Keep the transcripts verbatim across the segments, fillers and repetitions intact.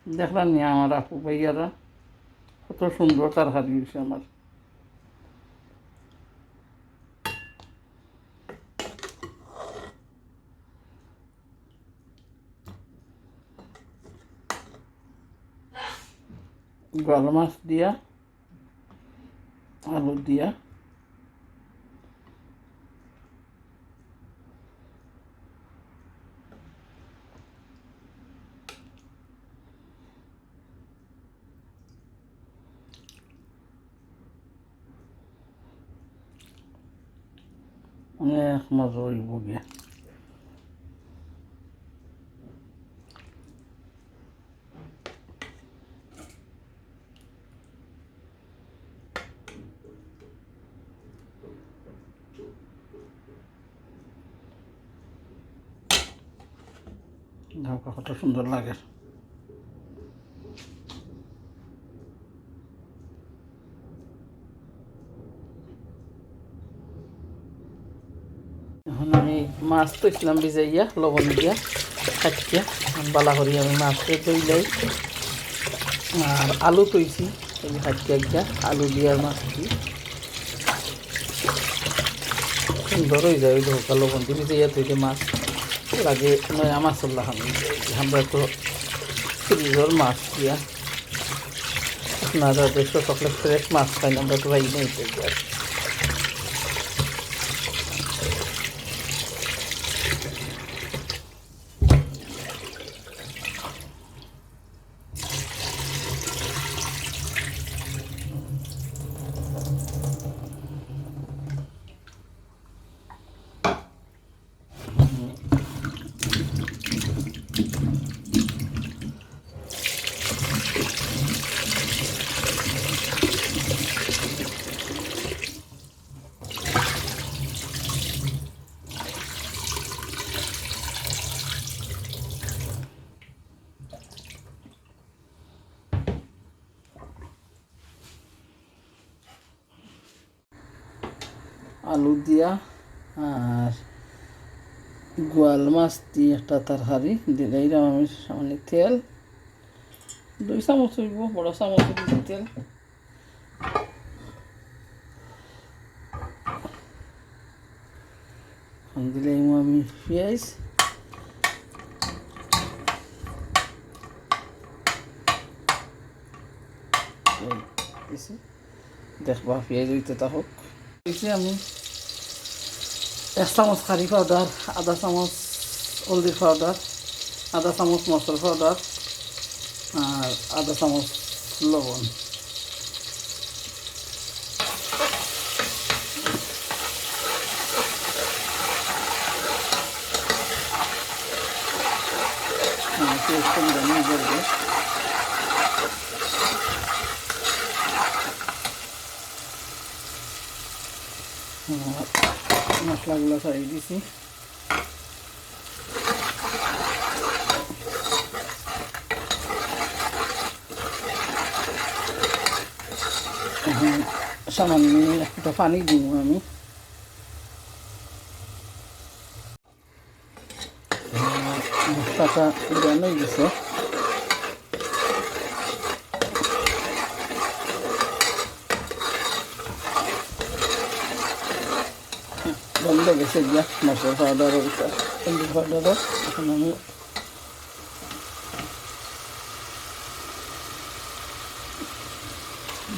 দেখলাম নি আমার আপু ভাইয়ারা, কত সুন্দর তরকারি অইছে আমার। বোয়াল মাছ দিয়া, আলু দিয়া। অনেক মজা অইবো গিয়া। দেখো কত সুন্দর লাগে। এখন আমি মাছ থইছিলাম ভিজাইয়া, লবণ দিয়া, কাটিয়া। এখন বালা করি আমি মাছরে ধইলাই। আর আলু থইছি, এই যে কাটিয়া গিয়া, আলু দিয়া মাছ দি। সুন্দর অই যায়, ওই দেখো, লবণ দি ভিজাইয়া থইলে মাছ লাগে, নয়া মাছর লাখান অই যায়। আমরা তো ফ্রিজর মাছ দিয়া। আপনারা দেশো সকলে ফ্রেশ মাছ খাইন, আমরা তো পাই নাই তো আর। আলু দিয়া আর গোয়াল মাছ দিয়া একটা তরকারি দিলাইলাম আমি। সামান্য তেল, দুই চামচ অইবো, বড় চামচ অইবো তেল। এখন দিলাম আমি পিয়াজ। এই, দিছি। দেখবা, পিয়াজ অইতে থাকুক। দিছি আমি এক চামচ কারি পাউডার, আধা চামচ হলদির পাউডার, আধা চামচ মরিচর পাউডার, আর আধা চামচ লবণ। হ্যাঁ, একটু একটু করে নিয়ে যাবো। হ্যাঁ, মশলাগুলো ছাড়িয়ে দিছি। এখন সামান্য একটা পানি দিব আমি। মশলাটা দেওয়া হয়ে গেছে। বন্ধ গেছে গিয়া মশলা পাউডার, হলদি পাউডার। এখন আমি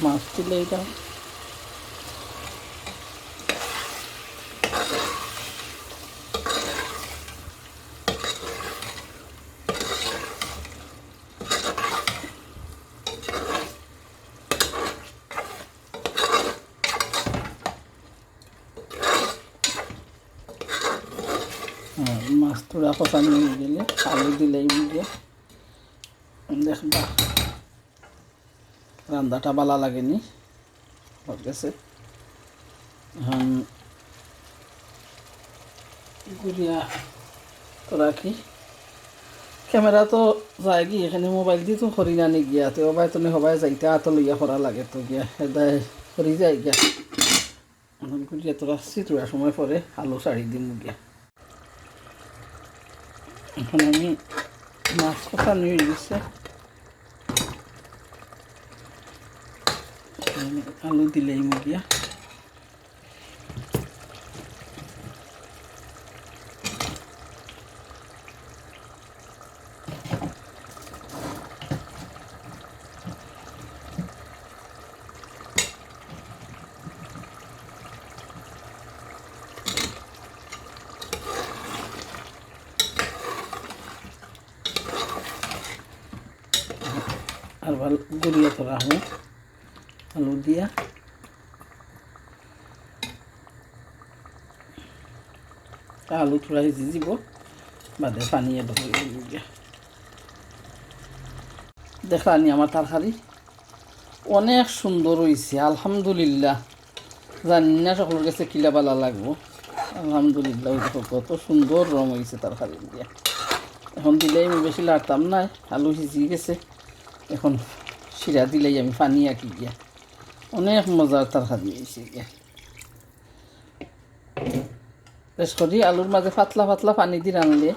মাছ তুলে এটা আর মাছ থুড়া কষানি অই গেলে আলু দিলেই বুঝে দেখবা। রান্নাটা ভালা লাগেনি আমার কাছে। এখন ঘুরিয়া তো রাখি। ক্যামেরা তো যায় গি, এখানে মোবাইল দি তো করি না নি গিয়া, তো হবায় তো নি হবায় যাইতে আতো লইয়া করা লাগে তো গিয়া, হেদায় করি যায় গিয়া। এখন ঘুরিয়া তো রাখছি, থুড়া সময় পরে আলু ছাড়ি দিমু গিয়া। এখন আমি মাছ কষানি অই গেছে। আলু দিলাইমু গিয়া। আর ভালা গুড়িয়া তো রাখমু আলু দিয়া। আলু থুড়া সিজি যিবো, বাদে পানি add করি দিমু গিয়া। দেখরানি আমার তরকারি অনেক সুন্দর অইছে, আলহামদুলিল্লাহ। জানি না হকলর গেছে কিলা ভালা লাগবো। আলহামদুলিল্লাহ, অউ দেখো কত সুন্দর রং অইছে তরকারি দিয়া। এখন দিলাইমু, বেশি লাড়তাম নায়, আলু সিজি গেছে। এখন শিরা দিলাই আমি পানি আকি গিয়া। অনেক মজার তরকারি অইছে গিয়া। বেশ করি আলুর মাঝে পাতলা পাতলা পানি দি রানলে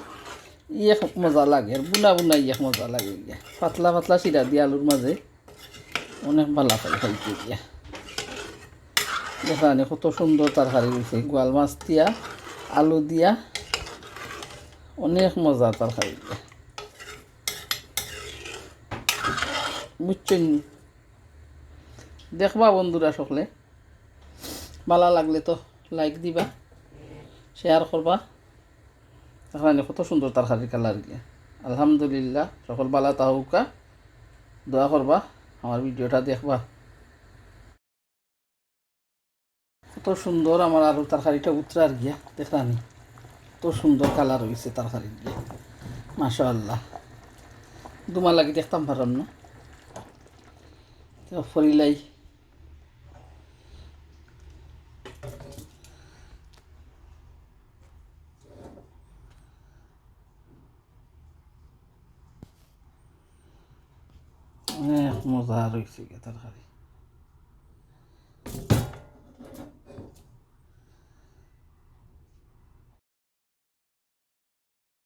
ই এক মজা লাগে, আর বুনা বুনা ই এক মজা লাগে গিয়া। পাতলা পাতলা শিরা দিয়া আলুর মাঝে অনেক ভালা পাই খাইতে গিয়া। দেখরানি কত সুন্দর তরকারি অইছে, গোয়াল মাছ দিয়া, আলু দিয়া, অনেক মজা তরকারি গিয়া। বুঝছইন নি? দেখবা বন্ধুরা হকলে, ভালা লাগলে তো like দিবা, share করবা। দেখরানি কত সুন্দর তরকারির colour গিয়া। আলহামদুলিল্লাহ, হকল ভালা থাকউক্কা, দোয়া করবা, আমার video টা দেখবা। কত সুন্দর আমার আলুর তরকারিটা উতরার গিয়া, দেখরানি কত সুন্দর colour অইছে তরকারির গিয়া, মাশাআল্লাহ। ধুমা লাগি দেখতাম পাররাম না, তো ফরিলাই। অনেক মজা অইছে গিয়া তরকারি।